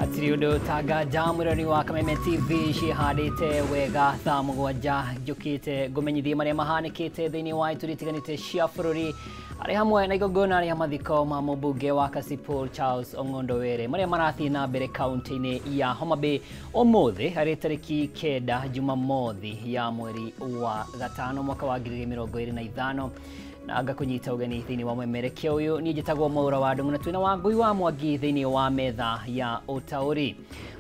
Hatirĩ ũndũ tanga mwĩrori wa Kameme TV ciĩhandĩte wega thaa mũgwanja njũkĩte ngũmenyithie marĩa mahanĩkĩte thĩinĩ wa ituri itiganĩte cia bũrũri arĩ hamwe na igongona rĩa mathiko ma mũmbunge wa Kasipul Charles Ong'ondo Were marĩa marathiĩ na mbere kaunti-inĩ ya Homa Bay ũmũthĩ harĩ tarĩki 9 Jumamothi ya mweri wa gatano mwaka wa 2025 na ngakunyita ũgeni thĩinĩ wa mwemerekia ũyũ. Niĩ njĩtagwo Mwaura wa Ndung'u na twĩna Wangui wa Mwangi thĩinĩ wa metha ya ũtaũri.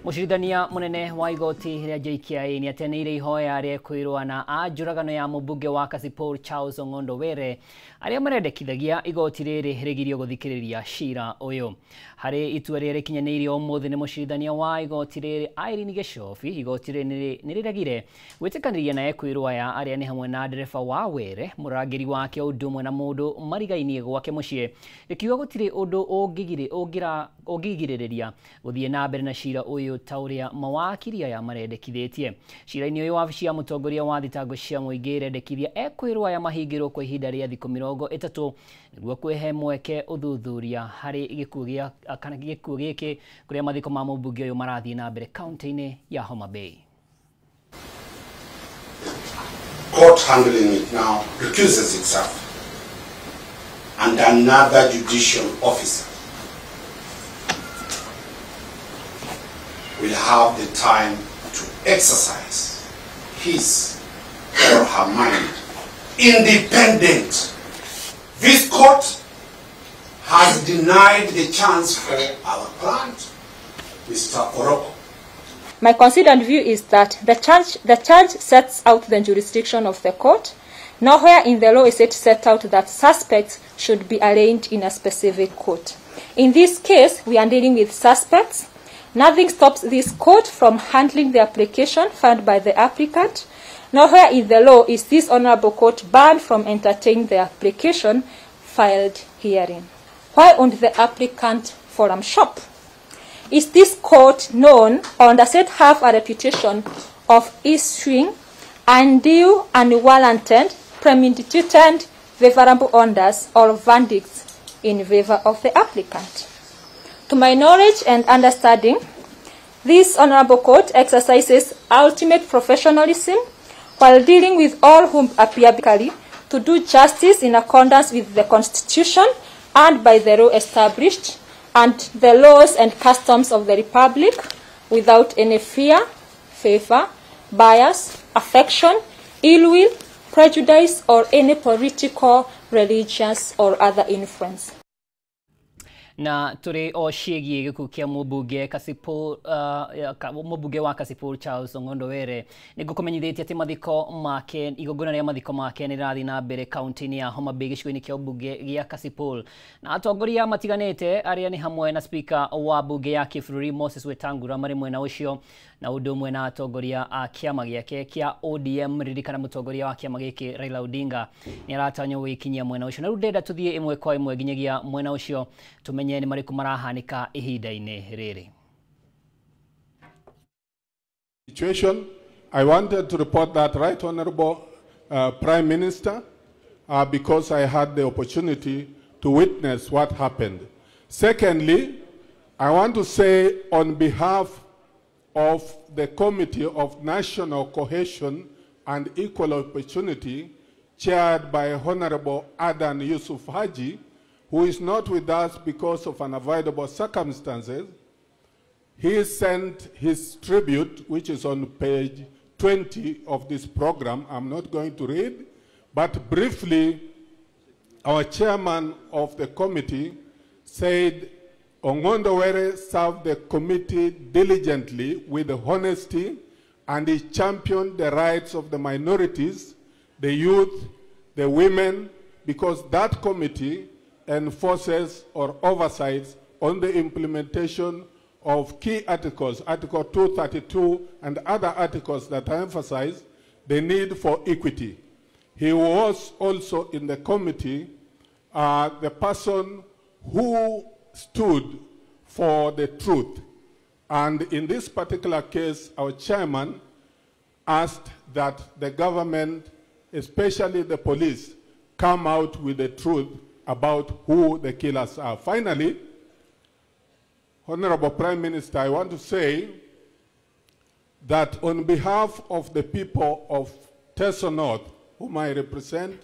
Mũcirithania mũnene wa igoti rĩa JKIA nĩ ateanĩire ihoya rĩa kwĩrwo na a njũragano ya mũmbunge wa Kasipul Charles Ong'ondo Were arĩa marendekithagia igoti rĩrĩ rĩgirio gũthikĩrĩria cira ũyũ. Harĩ itua rĩrĩa rĩkinyanĩirio ũmũthĩ nĩ mũcirithania wa igoti rĩrĩ Irene Gĩcobi, igoti rĩrĩ nĩ rĩregire gwĩtĩkanĩria na ekwĩrwo aya arĩa nĩ hamwe na ndereba wa Were, mũrangĩri wake ũndũ ũmwe na mũndũ marigainie gwake mũciĩ, rĩkiuga gũtirĩ ũndũ ũngĩgirĩrĩria gũthiĩ na mbere na cira ũyũ ta ũrĩa mawakiri aya marendekithĩtie. Cira-inĩ ũyũ wabici ya mũtongoria wa thitango cia mũingĩ ĩrendekithia ekwĩrwo aya mahingĩrwo kwa ihinda rĩa thikũ 30 nĩguo kwĩhe mweke ũthuthuria harĩ gĩkuũ gĩkĩ kũrĩa mathiko ma mũmbunge ũyũ marathiĩ na mbere kaunti-inĩ ya Homa Bay. Court handling it now recuses itself and another judicial officer will have the time to exercise his or her mind independent. This court has denied the chance for our client, Mr. Oroko. My considered view is that the charge sets out the jurisdiction of the court. Nowhere in the law is it set out that suspects should be arraigned in a specific court. In this case, we are dealing with suspects. Nothing stops this court from handling the application filed by the applicant. Nowhere in the law is this honorable court banned from entertaining the application filed herein. Why won't the applicant forum shop? Is this court known or does it have a reputation of issuing undue, unwarranted, premeditated, favorable orders or verdicts in favor of the applicant? To my knowledge and understanding, this honorable court exercises ultimate professionalism while dealing with all whom appear to do justice in accordance with the Constitution and by the law established and the laws and customs of the Republic without any fear, favor, bias, affection, ill will, prejudice, or any political, religious, or other influence. Na tũrĩ o ciĩgiĩ gĩkuũ kĩa mũmbunge Kasipul mũmbunge wa Kasipul Charles Ong'ondo Were nĩ ngũkũmenyithĩtie atĩ mathiko make igongona rĩa mathiko make nĩ rĩrathiĩ na mbere kaunti-inĩ ya Homa Bay gĩcigo-inĩ kĩa ũmbunge gĩa Kasipul na atongoria matiganĩte arĩa nĩ hamwe na speaker wa mbunge ya kĩbũrũri Moses Wetangula marĩ mwena ũcio na ũndũ ũmwe na atongoria a kĩama gĩake kĩa ODM. Ririkana mũtongoria wa kĩama gĩkĩ Raila Odinga nĩ aratanywo gwĩkinyia mwena ũcio na rĩu ndĩrenda tũthiĩ ĩmwe kwa ĩmwe nginyagia mwena ũcio tumenye nĩ marĩkũ marahanĩka ihinda-inĩ rĩrĩ. Situation, I wanted to report that, Right Honorable Prime Minister, because I had the opportunity to witness what happened. Secondly, I want to say on behalf of the Committee of National Cohesion and Equal Opportunity, chaired by Honorable Adan Yusuf Haji, who is not with us because of unavoidable circumstances, he sent his tribute, which is on page 20 of this program. I'm not going to read, but briefly, our chairman of the committee said, Ong'ondo Were served the committee diligently with honesty, and he championed the rights of the minorities, the youth, the women, because that committee enforces or oversights on the implementation of key articles, Article 232 and other articles that emphasize the need for equity. He was also in the committee the person who stood for the truth. And in this particular case, our chairman asked that the government, especially the police, come out with the truth about who the killers are. Finally, Honorable Prime Minister, I want to say that on behalf of the people of Teso North, whom I represent,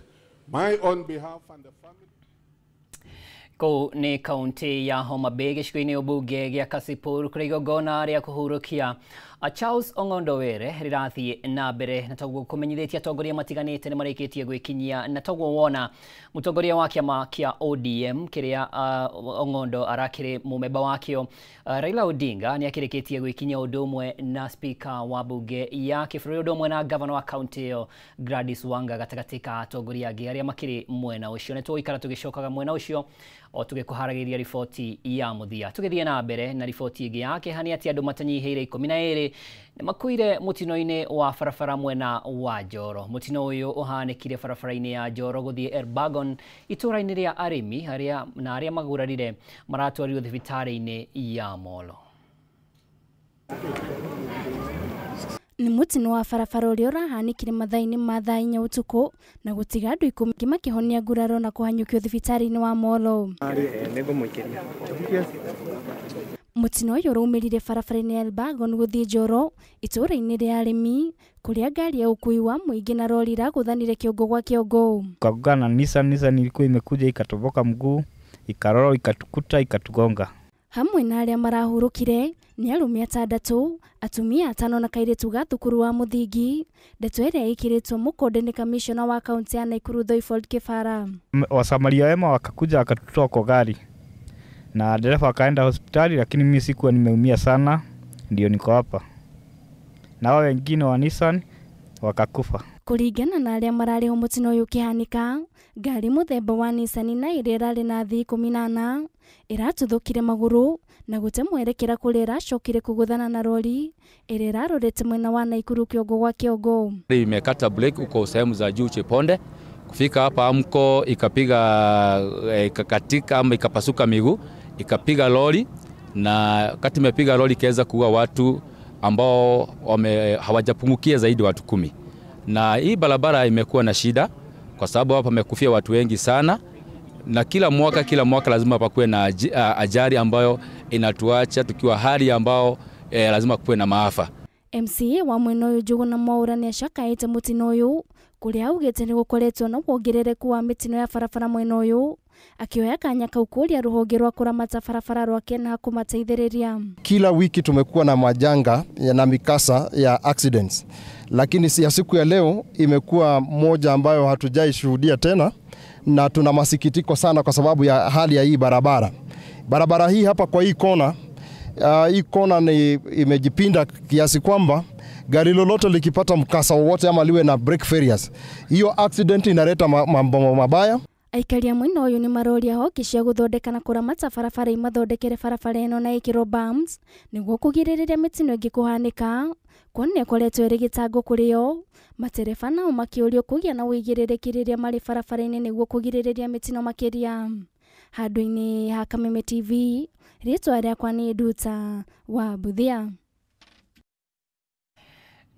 my own behalf and the family. Kũu nĩ kaunti ya Homa Bay gĩcigo-inĩ ũmbunge gĩa Kasipul kũrĩa igongona rĩa kũhurũkia Charles Ong'ondo Were rĩrathiĩ na mbere, na toguo kũmenyithĩtie atongoria matiganĩte nĩ marĩkĩtie gwĩkinyia, na toguo wona mũtongoria wa kĩama kĩa ODM kĩrĩa Ong'ondo arakĩrĩ mũmemba wakĩo Raila Odinga nĩ akĩrĩkĩtie gwĩkinyia ũndũ ũmwe na speaker wa bunge ya kĩbũrũri, ũndũ ũmwe na gavana wa kaunti ĩyo Gladys Wanga, gatagatĩ ka atongoria angĩ arĩa makĩrĩ mwena ũcio. Nĩ tũgũikara tũgĩcokaga mwena ũcio o tũgĩkũharagĩria riboti ya mũthia. Tũgĩthiĩ na mbere na riboti ĩngĩ ya kĩeha nĩ atĩ andũ matanyihĩire 12 nĩ makuire mũtino-inĩ wa barabara mwena wa Njoro. Mũtino ũyũ ũhanĩkire barabara-inĩ ya Njoro gũthiĩ Elbagon itũũra-inĩ rĩa arĩmi arĩa na arĩa magurarire maratwarirwo thibitarĩ-inĩ ya Molo. Nĩ mũtino wa barabara ũrĩa ũrahanĩkire mathaa-inĩ ma thaa 4 ũtukũ na gũtiga andũ 10 makĩhonia nguraro na kũhanyũkio thibitarĩ-inĩ wa Molo. Mũtino ũyũ ũraumĩrire barabara-inĩ ya Elbagon gũthiĩ Njoro itũũra-inĩ rĩa arĩmi kũrĩa ngari ya ũkuui wa mũingĩ na rori iragũthanire kĩongo gwa kĩongo. Kagongana na Nissan ilikuwa imekuja ikatoboka mguu, ikaroro, ikatukuta, ikatugonga. Hamwe na arĩa marahurũkire nĩ arũme 6, atumia 5 na kairĩtu ga thukuru wa mũthingi. Ndeto ĩrĩa ĩkĩrĩtwo mũkonde nĩ kamishona wa kaunti ya Nakuru Thoifold Kibara. Wasamaria wema wakakuja wakatutoa kwa gari na dereva akaenda hospitali, lakini mimi sikuwa nimeumia sana, ndio niko hapa. Na wao wengine wa Nissan wakakufa. Kũringana na arĩa mararĩ ho mũtino ũyũ ũkĩhanĩka, ngari mũthemba wa Nissan na ĩrĩa ĩrarĩ na athii 14 ĩratuthũkire magũrũ na gũte mwerekera kũrĩa ĩracokire kũgũthana na rori ĩrĩa ĩrarorete mwena wa Nakuru kĩongo gwa kĩongo. Imekata brake uko sehemu za juu Cheponde, kufika hapa Amko ikapiga, ikakatika ama ikapasuka miguu, ikapiga lori, na wakati imepiga lori ikaweza kuua watu ambao hawajapungukia zaidi watu 10. Na hii barabara imekuwa na shida kwa sababu hapa pamekufia watu wengi sana, na kila mwaka lazima pakuwe na ajali ambayo inatuacha tukiwa hali ambao lazima kuwe na maafa. MCA wa mwena ũyũ Njũgũna Mwaũra nĩacakaĩte mũtino ũyũ kũrĩa augĩte nĩ gũkoretwo na wongerereku wa mĩtino ya barabara mwena ũyũ, akĩoya kanya kau kũria rũhonge rwa kũramata barabara rwa KENHA kũmateithĩrĩria. Kila wiki tumekuwa na majanga na mikasa ya accidents, lakini ya siku ya leo imekuwa moja ambayo hatujaishuhudia tena, na tuna masikitiko sana kwa sababu ya hali ya hii barabara. Barabara hii hapa kwa hii kona, hii kona ni imejipinda kiasi kwamba gari lolote likipata mkasa wowote ama liwe na brake failures, hiyo accident inaleta mambo mabaya. Aikari a mwena ũyũ nĩ maroria honge cia gũthondeka na kũramata barabara imathondekere barabara ĩno na ĩkĩrwo bumps nĩguo kũgirĩrĩria mĩtino ĩngĩ kũhanĩka, kuona ĩkoretwo ĩrĩ gĩtango kũrĩ o. Matereba nao makĩũrio kũgĩa na ũigĩrĩrĩki rĩrĩa marĩ barabara-inĩ nĩguo kũgirĩrĩria mĩtino makĩria. Handũ-inĩ ha Kameme TV, rĩtwa rĩakwa nĩ Nduta wa Buthia.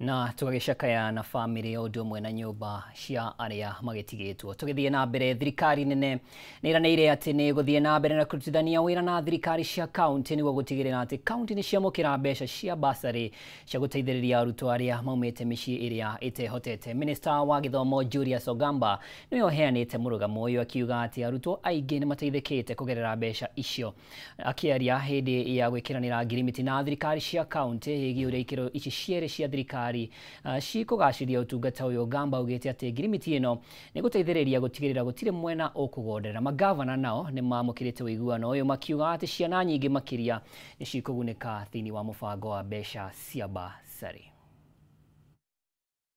Na tũgagĩcakaya na bamĩrĩ o ũndũ ũmwe na nyũmba cia arĩa magĩtigĩtwo. Tũgĩthiĩ na mbere, thirikari nene nĩ ĩranĩire atĩ nĩ ĩgũthiĩ na mbere na kũrutithania wĩra na thirikari cia kaunti nĩguo gũtigĩrĩra atĩ kaunti nĩ ciamũkĩra mbeca cia basarĩ cia gũteithĩrĩria arutwo arĩa maumĩte mĩciĩ ĩrĩa ĩtehotete. Minista wa gĩthomo Julius Ogamba nĩwe ũheanĩte mũrũgamo ũyũ akiuga atĩ arutwo aingĩ nĩ mateithĩkĩte kũgerera mbeca icio. Akĩaria hĩndĩ ya gwĩkĩranĩra ngirimiti na thirikari cia kaunti ĩgiĩ ũrĩa ikĩro ici cierĩ cia thirikari cikũgacĩria ũtungata ũyũ, Ogamba augĩte atĩ ngirimiti ĩno nĩ gũteithĩrĩria gũtigĩrĩra gũtirĩ mwena ũkũgonderera. Magavana nao nĩ mamũkĩrĩte ũiguano ũyũ makiuga atĩ ciana nyingĩ makĩria nĩ cikũgunĩka thĩinĩ wa mũbango wa mbeca cia basarĩ.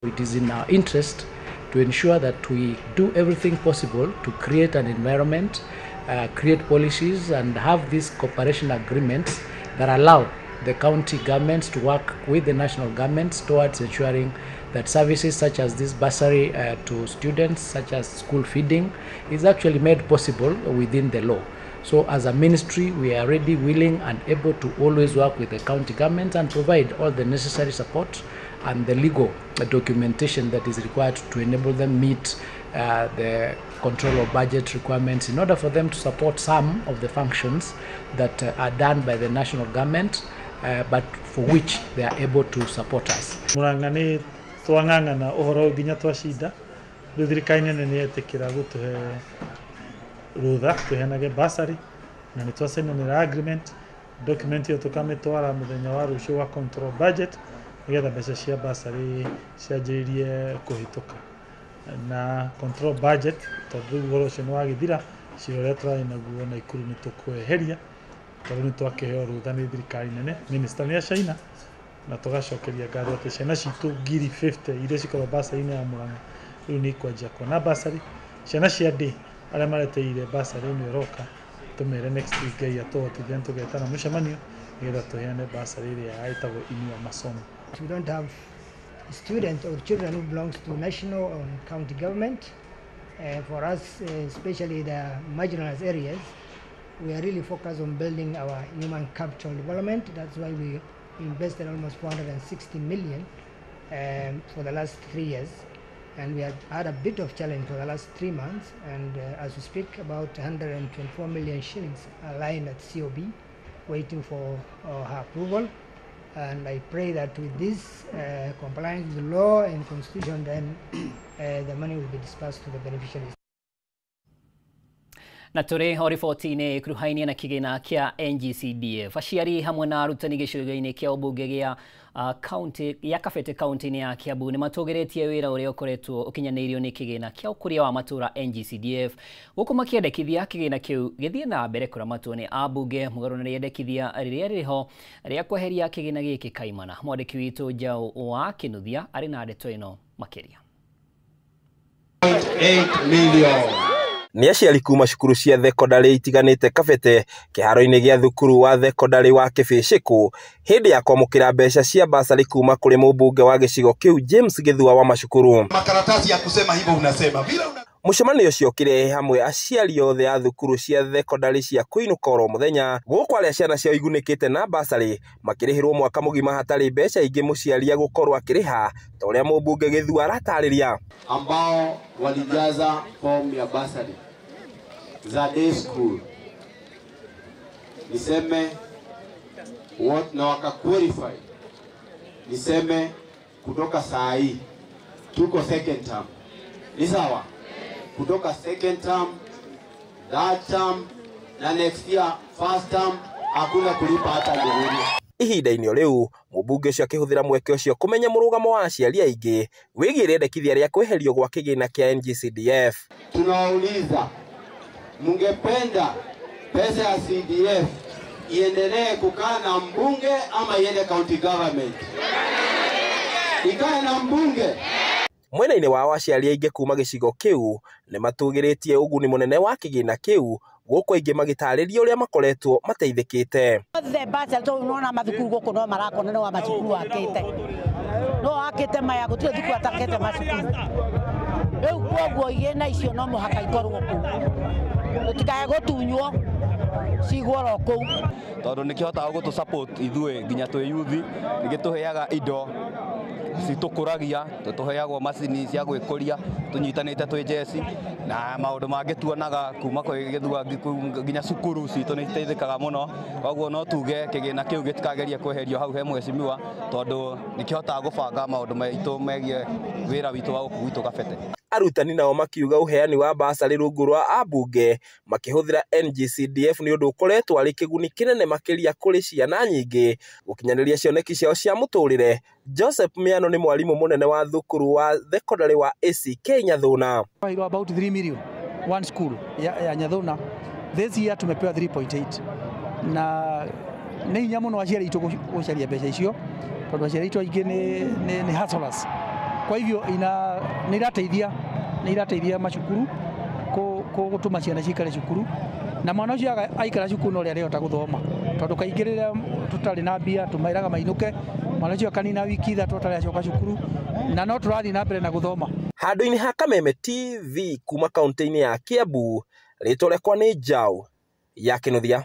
It is in our interest to ensure that we do everything possible to create an environment, create policies and have these cooperation agreements that allow the county governments to work with the national governments towards ensuring that services such as this bursary to students, such as school feeding, is actually made possible within the law. So as a ministry, we are ready, willing and able to always work with the county governments and provide all the necessary support and the legal documentation that is required to enable them meet the control of budget requirements in order for them to support some of the functions that are done by the national government, but for which they are able to support us. Murang'a nĩ twang'ang'ana ũhoro nginya twacinda rĩu thirikari nene nĩ yetĩkĩra gũtũhe rũtha tũheanage bursary na nĩ twacainanĩra agreement document ĩyo tũkamĩtwara mũthenya wa rũciũ wa control budget nĩgetha mbeca cia bursary cianjĩrĩrie kũhĩtũka na control budget tondũ rĩu ũhoro ũcio nĩ wagĩthira cira ũrĩa tũrarĩ naguo Naikuru nĩ tũkweheria tondũ nĩ twakĩheo rũtha nĩ thirikari nene minister nĩ acaina na tũgacokeria ngatho atĩ ciana citũ 50,000 iria cikoragwo bursary-inĩ ya Murang'a rĩu nĩ ikwanjia kuona bursary. Ciana cia ndĩ arĩa mareteire bursary ĩno ĩroka tũmere next week Ngai atũhotithia nĩtũgetana mũcemanio nĩgetha tũheane bursary ĩrĩa ĩtagwo Inua Masomo. We don't have students or children who belongs to national or county government. For us, especially the marginalized areas, we are really focused on building our human capital development. That's why we invested almost 460 million for the last 3 years. And we have had a bit of challenge for the last 3 months. And as we speak, about 124 million shillings are lying at COB, waiting for her approval. And I pray that with this compliance with the law and constitution, then the money will be dispersed to the beneficiaries. Na tũrĩ o riboti-inĩ ĩkuruhainie na kĩgĩna kĩa NGCDF. Aciari hamwe na arutani gĩcigo-inĩ kĩa ũmbunge gĩa kaunti ya Kabete kaunti-inĩ ya Kiambu nĩ matũgĩrĩtie wĩra ũrĩa ũkoretwo ũkinyanĩirio nĩ kĩgĩna kĩa ũkũria wa matũũra NGCDF, gũkũ makĩendekithia kĩgĩna kĩu gĩthiĩ na mbere kũramatwo nĩ ambunge mũgarũ na rĩendekithia rĩrĩa rĩho rĩa kweheria kĩgĩna gĩkĩ kaimana. Mwandĩki witũ Njaũ wa Kĩnuthia arĩ na ndeto ĩno makĩria. 8 million. Nĩ aciari kuma cukuru cia thekondarĩ itiganĩte Kabete kĩharo-inĩ gĩa thukuru wa thekondarĩ wa Kĩbĩcĩkũ hĩndĩ ya kwamũkĩra mbeca cia basarĩ kuma kũrĩ mũmbunge wa gĩcigo kĩu James Gĩthua wa macukuru. Makaratasi ya kusema hivyo unasema bila una... Mũcemanio ũcio ũkĩrehe hamwe aciari othe a thukuru cia thekondarĩ cia kũinũka oro mũthenya gũkũ arĩa ciana ciao igunĩkĩte na basarĩ makĩrĩhĩrwo mwaka mũgima hatarĩ mbeca ingĩ mũciari agũkorwo akĩrĩha ta ũrĩa mũmbunge Gĩthua aratarĩria. Ambao walijaza form ya basarĩ za day school, niseme what na waka qualify, niseme kutoka saa hii tuko second term, ni sawa? Kutoka second term, third term na next year first term, hakuna kulipa hata ngururi. Ihinda-inĩ o rĩu mũmbunge ũcio akĩhũthĩra mweke ũcio kũmenya mũrũgamo wa aciari aingĩ wĩgiĩ rĩendekithia rĩa kweherio gwa kĩgĩna kĩa NGCDF. Tunawauliza, mungependa pesa ya CDF iendelee kukaa na mbunge ama iende county government? Ikae na mbunge. Mwena-inĩ wao aciari aingĩ kuma gĩcigo kĩu nĩ matũgĩrĩtie ũguni mũnene wa kĩgĩna kĩu gũkũ aingĩ magĩtarĩria ũrĩa makoretwo mateithĩkĩte. Othe basarĩ tondũ nĩwona mathukuru gũkũ no marakona nĩ wa macukuru akĩte, no akĩte maya gũtirĩ thukuru atakĩte macukuru. Rĩu kwoguo igĩna icio no mũhaka ikorwo kũu, tũtikae gũtunywo cigwo oro kũu, tondũ nĩkĩhotaga gũtũ support ithuĩ nginya twĩ yuthi, nĩgĩtũheaga indo citũkũragia, tũheagwo macini cia gwĩkũria tũnyitanĩte twĩ jeci na maũndũ mangĩ tuonaga kuma kwĩ Gĩthua nginya cukuru citũ nĩ citeithĩkaga mũno. Koguo no tuge kĩgĩna kĩu gĩtikagerie kweherio hau he mheshimiwa, tondũ nĩkĩhotaga gũbanga maũndũ maitũ megiĩ wĩra witũ wa gũkũ gwitũ Kabete. Arutani nao makiuga ũheani wa basarĩ rungu rwa ambunge makĩhũthĩra NGCDF nĩ ũndũ ũkoretwo arĩ kĩguni kĩnene makĩria kũrĩ ciana nyingĩ gũkinyanĩria cioneki ciao cia mũtũrĩre. Joseph Miano nĩ mwarimũ mũnene wa thukuru wa thekondarĩ wa ACK Nyathuna. About 3 million one school ya Nyathuna. This year tumepewa 3.8 na nĩ hinya mũno aciari aitũ gũcaria mbeca icio tondũ aciari aitũ aingĩ nĩ hustlers. Kwa hivyo nĩ irateithia macukuru gũtũma ciana cikare cukuru na mwana ũcio aikara cukuru no ũrĩa arĩhota gũthoma tondũ kaingĩ rĩrĩa tũtarĩ na mbia tũmairaga mainũke, mwana ũcio akanina wiki 3 atarĩ acoka cukuru na no tũrathiĩ na mbere na gũthoma. Handũ-inĩ ha Kameme TV kuma kaunti-inĩ ya Kiambu, rĩtwa rĩakwa nĩ Njaũ ya Kĩnuthia.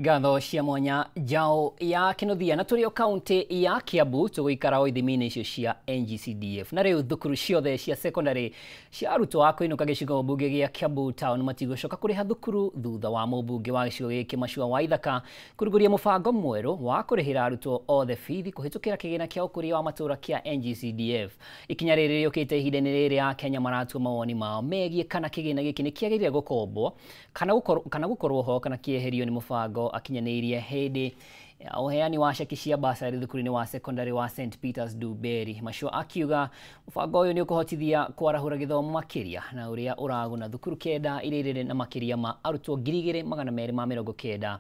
Ngatho cia mwanya Njao ya Kinuthia. Na tũrĩ o kaunti ya Kiambu tũgũikara o ithimi-inĩ icio cia NGCDF. Na rĩu thukuru ciothe cia secondary cia arutwo a kũinũka gĩcigo mbunge gĩa Kiambu Town matigũcoka kũrĩha thukuru thutha wa mũmbunge wa gĩcigo gĩkĩ Macua wa Ithaka kũrugũria mũbango mwerũ wa kũrĩhĩra arutwo othe bithi kũhĩtũkĩra kĩgĩna kĩa ũkũria wa matũũra kĩa NGCDF. Ikinya rĩrĩ rĩũkĩte ihinda-inĩ rĩrĩ Akenya maratua mawoni mao megiĩ kana kĩgĩna gĩkĩ nĩ kĩagĩrĩire gũkombwo kana gũkorwo ho kana kĩeherio nĩ mũbango akinyanĩirie hĩndĩ ya ũheani wa ceki cia basarĩ thukuru-inĩ wa secondary wa St Peters Duberi. Macua akiuga mũbango ũyũ nĩ ũkũhotithia kwarahũra gĩthomo makĩria na ũrĩa ũraguna thukuru 9 iria irĩ na makĩria ma arutwo 2290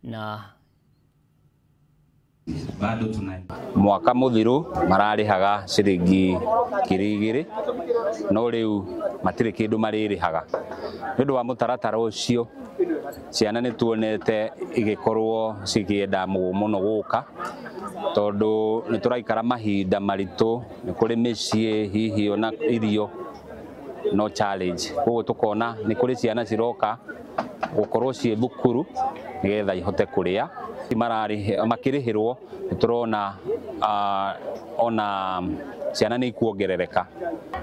na bado tuna mwaka muthiru mararihaga ciringi 2,000 no riu matire kindu maririhaga ni undu wa mutaratara ucio. Ciana nĩ tuonete igĩkorwo cikienda mũno gũka tondu nĩ tũraikara mahinda maritũ, nĩ kũrĩ mĩciĩ hihi ona irio no challenge, koguo tũkona nĩ kũrĩ ciana ciroka gũkorwo ciĩ thukuru nĩgetha ihote kũrĩa makĩrĩhĩrwo. Nĩ tũrona ona ciana nĩ ikuongerereka.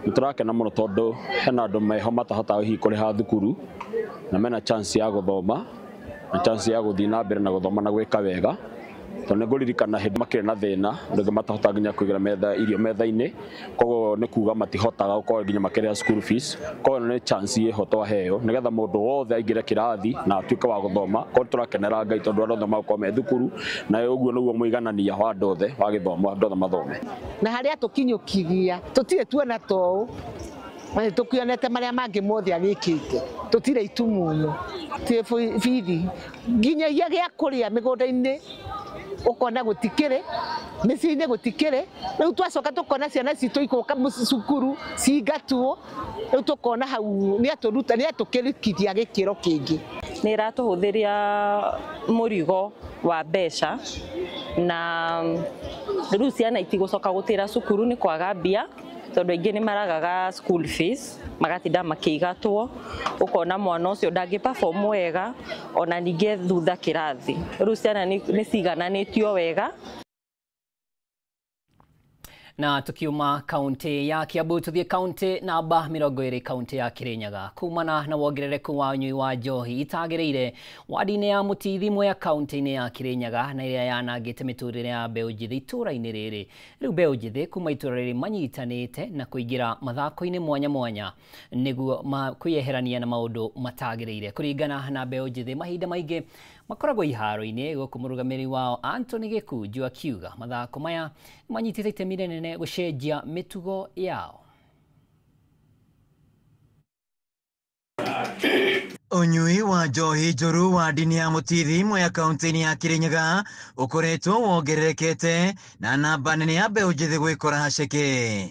Nĩ tũrakena mũno tondũ hena andũ meho matahotaga hihi kũrĩha thukuru na mena chance ya gũthoma na chance ya gũthiĩ na mbere na gũthoma na gwĩka wega, tondũ nĩngũririkana hĩndĩ makĩrĩ na thĩna andũ aingĩ matahotaga nginya kũigĩra metha irio metha-inĩ, koguo nĩ kuga matihotaga gũkorwo nginya makĩrĩha school fees. Koguo nĩ chance ĩho twaheo nĩgetha mũndũ wothe aingĩre kĩrathi na atuĩke wa gũthoma. Koguo tũrakenera Ngai tondũ andũ othe magũkorwo me thukuru, na ũguo nĩguo mũiganania wa andũ othe wa gĩthomo, andũ othe mathome. Na harĩa tũkinyũkigia tũtirĩ tuona toũ na nĩtũkĩonete marĩa mangĩ mothe agĩkĩte, tũtirĩ itumumu, tũtirĩ bithi nginyagia gĩa kũrĩa mĩgũnda-inĩ ũkona gũtikĩrĩ, mĩciĩ-inĩ gũtikĩrĩ. Rĩu twacoka tũkona ciana citũ igũka cukuru cingatwo, rĩu tũkona hau nĩatũruta nĩatũkĩrikithia gĩkĩro kĩngĩ. Nĩ ĩratũhũthĩria mũrigo wa mbeca na rĩu ciana itigũcoka gũtĩra cukuru nĩ kwaga mbia, tondũ aingĩ nĩ maragaga school fees magatinda makĩigatwo, ũkona mwana ũcio ndangĩ perform wega ona ningĩ thutha kĩrathi. Rĩu ciana nĩ cigananĩtio wega. Na tukiuma kaunti ya Kiambu tuthie kaunti namba 20 kaunti ya Kirinyaga kumana na wongerereku wa ũnyui wa njohi itagĩrĩire wadi-inĩ ya Mũtithi Mwea kaunti-inĩ ya Kirinyaga na ĩrĩa yanangĩte mĩtũrĩre ya mbeũ njĩthĩ itũũra-inĩ rĩrĩ. Rĩu mbeũ njĩthĩ kuma itũũra rĩrĩ manyitanĩte na kũingĩra mathako-inĩ mwanya mwanya nĩguo kwĩyeherania na maũndũ matagĩrĩire. Kũringana na mbeũ njĩthĩ mahinda maingĩ makoragwo iharo-inĩ, gũkũ mũrũgamĩrĩri wao Anthony Gĩkunju akiuga mathako maya manyitĩte itemi rĩnene gũcenjia mĩtugo yao. Ũnyui wa njohi njũru wadi-inĩ ya Mũtithi Mwea kaunti-inĩ ya Kirinyaga ũkoretwo wongererekete na namba nene ya mbeũ njĩthĩ gwĩkora haceke.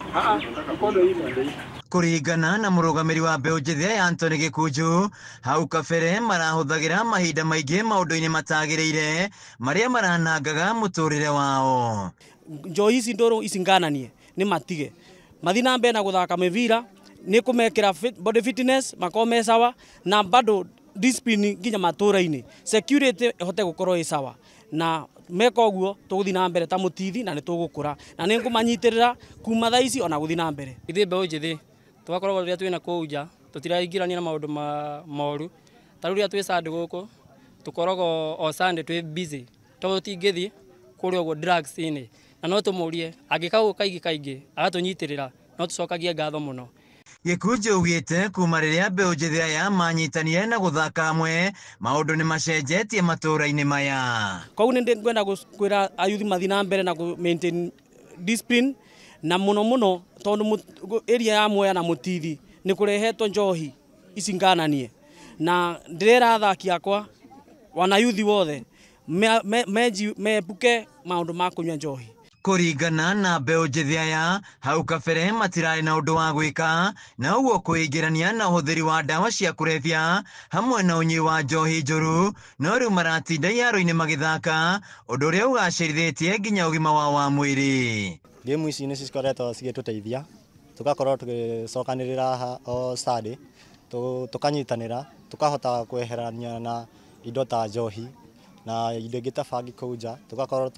Kũringana na mũrũgamĩrĩri wa mbeũ njĩthĩ aya Anthony Gĩkunju, hau kabere marahũthagĩra mahinda maingĩ maũndũ-inĩ matagĩrĩire marĩa maranangaga mũtũrĩre wao. Njohi ici ndũrũ ici ngananie nĩ matige mathi na mbere na gũthaka mĩbira, nĩ kũmekĩra body fitness makorwo me sawa, na bado discipline nginya matũra-inĩ, security ĩhote gũkorwo ĩ sawa, na meka ũguo tũgũthiĩ na mbere ta Mũtithi na nĩ tũgũkũra na nĩ ngũmanyitĩrĩra kuma thaa ici ona gũthiĩ na mbere. Ithuĩ mbeũ njĩthĩ tũgakoragwo rĩrĩa twĩna kũu nja tũtiraingĩrania na maũndũ moru, ta rĩu rĩrĩa twĩ Sunday gũkũ tũkoragwo o Sunday twĩ busy tondũ tũtingĩthiĩ kũrĩa ũguo drugs-inĩ, na no tũmũrie angĩka ũguo kaingĩ kaingĩ agatũnyitĩrĩra, no tũcokagie ngatho mũno. Gĩkunju augĩte kuma rĩrĩa mbeũ njĩthĩ aya manyitanire na gũthaka hamwe maũndũ nĩ macenjetie matũũra-inĩ maya. Koguo nĩ ngwenda kwĩra ayuthi mathiĩ na mbere na kũ maintain discipline, na mũno mũno tondũ area ya Mwea na Mũtithi nĩ kũrehetwo njohi ici ngananie, na ndĩrera athaki akwa wanayuthi wothe mebuke maũndũ ma kũnyua njohi. Kũringana na mbeũ njĩthĩ aya hau kabere matirarĩ na ũndũ wa gwĩka, na ũguo kwĩingĩrania na ũhũthĩri wa ndawa cia kũrebia hamwe na ũnyui wa njohi njũru, no rĩu maratinda iharo-inĩ magĩthaka, ũndũ ũrĩa ũgacĩrithĩtie nginya ũgima wao wa mwĩrĩ. Game ici nĩ cikoretwo cigĩtũteithia tũgakorwo tũgĩcokanĩrĩra haha o Sunday, tũkanyitanĩra tũkahota kweherania na indo ta njohi, Na indo ingĩ ta bangi kũu nja tũgakorwo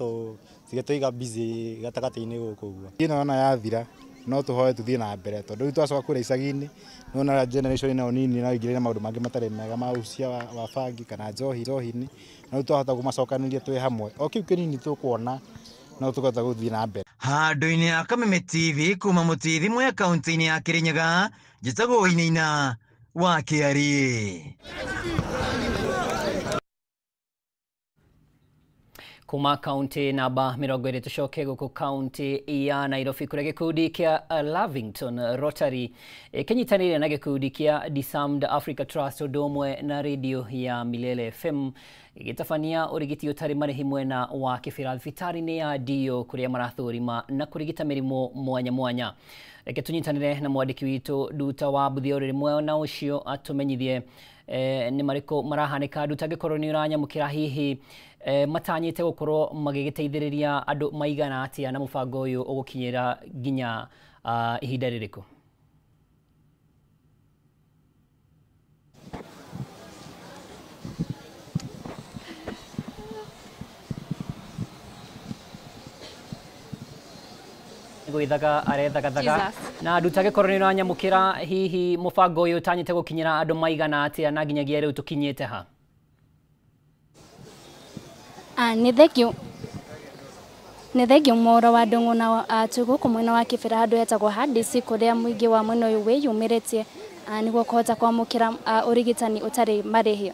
tũgĩtũiga busy gatagatĩ-inĩ gũkũ ũguo. Ĩno yona yathira no tũhoe tũthiĩ na mbere tondũ rĩu twacoka kũrĩa icagi-inĩ nĩwona generation ĩno nini no ĩingĩrĩre maũndũ mangĩ matarĩ mega ma ũcia wa bangi kana njohi-inĩ, no rĩu twahota kũmacokanĩria twĩ hamwe o kĩu kĩnini tũkuona no tũkahota gũthiĩ na mbere. Handũ-inĩ ha Kameme TV kuma Mũtithi Mwea kaunti-inĩ ya Kirinyaga, njĩtagwo Wainaina wa Kĩariĩ. Kuma kaunti namba 20 tucoke guku kaunti ya Nairobi kuria gikundi kia Lavington Rotary kinyitanire na gikundi kia Disarmed Africa Trust undu umwe na radio ya Milele FM gĩgĩtabania ũrigiti ũtarĩ marĩhi mwena wa Kĩbĩra thibitarĩ-inĩ ya Dio kuria marathũrima na kũrigita mĩrimũ mwanya mwanya. Reke tũnyitanĩre na mwandĩki witũ Nduta wa Mbuthia ũrĩrĩ mwena ũcio atũmenyithie nĩ marĩkũ marahanĩka. Nduta, angĩkorwo nĩ ũranyamũkĩra hihi matanyĩte gũkorwo magĩgĩteithĩrĩria andũ maigana atĩa na mũbango ũyũ ũgũkinyĩra nginya ihinda rĩrĩkũ? Gwithaga arethagathaga na Nduta, angĩkorwo nĩ ũranyamũkĩra hihi mũbango ũyũ ũtanyĩte gũkinyĩra andũ maigana atĩa na nginyagia rĩu tũkinyĩte ha? Nĩ thengio Mwaũra wa Ndung'u na twĩ gũkũ mwena wa Kĩbĩra handũ hetagwo Handisi kũrĩa mũingĩ wa mwena ũyũ wĩyumĩrĩtie nĩguo kũhota kwamũkĩra ũrigitani ũtarĩ marĩhi.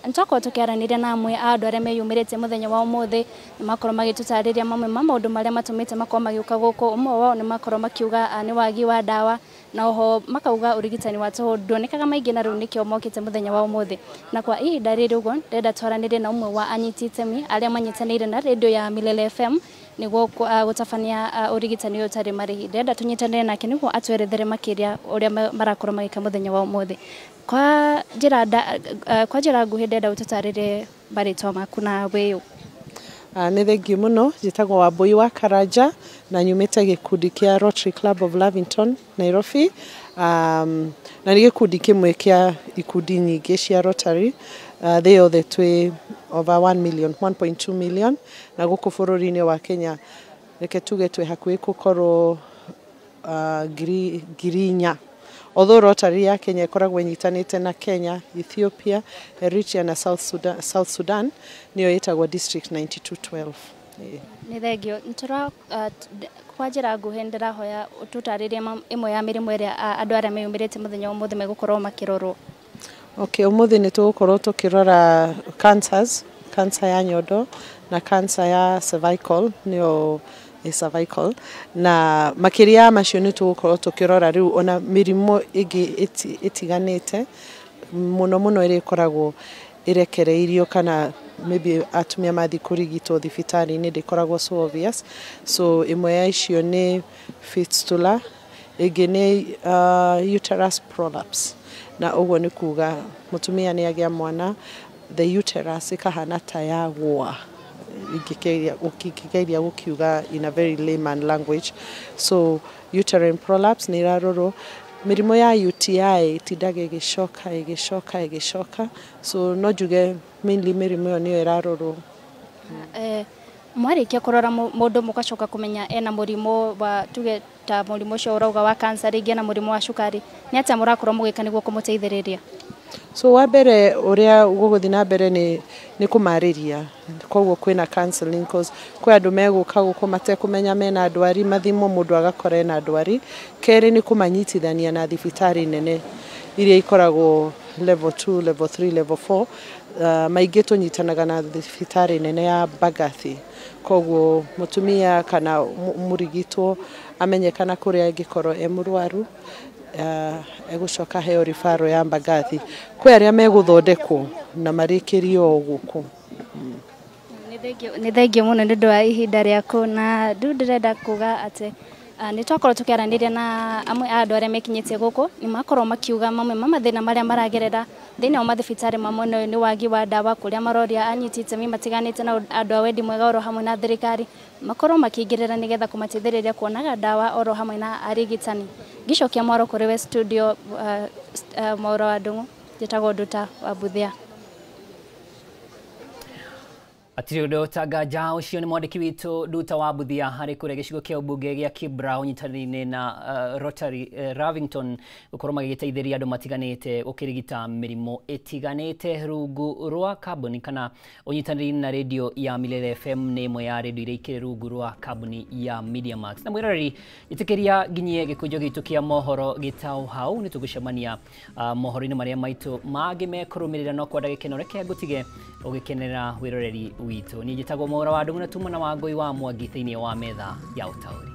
Nĩtwakorwo tũkĩaranĩria na amwe a andũ arĩa meyumĩrĩtie mũthenya wa ũmũthĩ, nĩmakorwo magĩtũtarĩria mamwe ma maũndũ marĩa matũmĩte makorwo magĩũka gũkũ. Ũmwe wao nĩmakorwo makiuga nĩ wagi wa ndawa na oho makauga ũrigitani wa tũhũ nduonekaga maingĩ na rĩu nĩkĩo mokĩte mũthenya wa ũmũthĩ. Na kwa ihinda rĩrĩ ũguo ndĩrenda twaranĩrie na ũmwe wa anyiti itemi arĩa manyitanĩire na radio ya Milele FM nĩguo gũtabania ũrigitani ũyũ ũtarĩ marĩhi. Ndĩrenda tũnyitanĩre nake nĩguo atwerethere makĩria ũrĩa marakorwo magĩka mũthenya wa ũmũthĩ. Kwa njĩra nguhĩ ndĩrenda ũtũtarĩrie marĩtwa maku na wĩyũ. Nĩ thengiũ mũno, njĩtagwo Wambui wa Karanja na nyumĩte gĩkundi kĩa Rotary Club of Lavington, Nairobi. Na nĩ gĩkundi kĩmwe kĩa ikundi nyingĩ cia Rotary. Thĩ yothe twĩ over 1 million, 1.2 million, na gũkũ bũrũri-inĩ wa Kenya reke tuge twĩ hakuhĩ gũkorwo 4,000. Although Rotary ya Kenya ĩkoragwo ĩnyitanĩte na Kenya, Ethiopia, Eritrea na South Sudan, nĩyo ĩtagwo District 9212. Nĩ thengio. Kwa njĩra nguhĩ ndĩrahoya ũtũtarĩrie ĩmwe ya mĩrimũ ĩrĩa andũ arĩa meyumĩrĩtie mũthenya wa ũmũthĩ megũkorwo makĩrorwo. Okay, ũmũthĩ nĩ tũgũkorwo tũkĩrora cancers, cancer ya nyondo na cancer ya cervical, nĩyo cervical, na makĩria ya macio nĩ tũgũkorwo tũkĩrora rĩu ona mĩrimũ ĩngĩ ĩtiganĩte mũno mũno ĩrĩa ĩkoragwo ĩrekereirio kana maybe atumia mathiĩ kũrigitwo thibitarĩ-inĩ ndĩkoragwo so obvious. So ĩmwe ya icio nĩ fistula, ĩngĩ nĩ uterus prolapse, na ũguo nĩ kuga mũtumia nĩ agĩa mwana the uterus ĩkahana ta yagũa, ũkĩgeria gũkiuga in a very layman language. So uterine prolapse nĩ ĩrarorwo. Mĩrimũ ya UTI ĩtindaga ĩgĩcoka ĩgĩcoka ĩgĩcoka, so no njuge mainly mĩrimũ ĩyo nĩyo ĩrarorwo. Mwarĩkia kũrora mũndũ mũgacoka kũmenya ena mũrimũ wa tuge ta mũrimũ ũcio ũrauga wa cancer, rĩngĩ ena mũrimũ wa cukari, nĩ atĩa mũrakorwo mũgĩka nĩguo kũmũteithĩrĩria? So wa mbere ũrĩa gũgũthiĩ na mbere nĩ kũmarĩria, koguo kwĩna counseling, cause kwĩ andũ megũka gũkũ matekũmenya mena ndwari, mathimwo mũndũ agakora ena ndwari. Kerĩ nĩ kũmanyitithania na thibitarĩ nene iria ikoragwo level 2, level 3, level 4. Maingĩ tũnyitanaga na thibitarĩ nene ya Mbagathi, koguo mũtumia kana mũrigitwo amenyekana kũrĩa angĩkorwo e mũrwaru, egũcoka heo referral ya Mbagathi. Kwĩ arĩa megũthondekwo na marĩkĩrio o gũkũ. Nĩ thengio mũno nĩ ũndũ wa ihinda rĩaku, na rĩu ndĩrenda kuga atĩ nĩ twakorwo tũkĩaranĩria na amwe a andũ arĩa mekinyĩtie gũkũ, nĩ makorwo makiuga mamwe ma mathĩna marĩa maragerera thĩinĩ wa mathibitarĩ ma mwena ũyũ nĩ wagi wa ndawa, kũrĩa maroria anyiti itemi matiganĩte na andũ a wendi mwega oro hamwe na thirikari makorwo makĩingĩrĩra nĩgetha kũmateithĩrĩria kuonaga ndawa oro hamwe na arigitani. Ngĩcokia mwaro kũrĩ we studio, Mwaũra wa Ndung'u, njĩtagwo Nduta wa Mbuthia. Atirĩ ũndũ ũtanganja ũcio nĩ mwandĩki witũ Nduta wa Mbuthia harĩ kũrĩa gĩcigo kĩa ũmbunge gĩa Kibra ũnyitanĩri-inĩ na Rotary Lavington gũkorwo magĩgĩteithĩrĩria andũ matiganĩte gũkĩrigita mĩrimũ ĩtiganĩte rungu rwa kambuni kana ũnyitanĩri na redio ya Milele FM nĩ ĩmwe ya redio iria ikĩrĩ rungu rwa kambuni ya Mediamax. Na mwĩroreri, ĩtĩkĩria nginyie gĩkũnjo gitũ kĩa mohoro gĩtaũ hau, nĩ tũgũcemania mohoro-inĩ marĩa maitũ mangĩ mekũrũmĩrĩra, no kwa ndagĩka ĩno reke ngũtige ũgĩkenera wĩroreri witũ. Niĩ njĩtagwo Mwaura wa Ndung'u na tuma na Wangũi wa Mwangi thĩinĩ wa metha ya ũtaũri.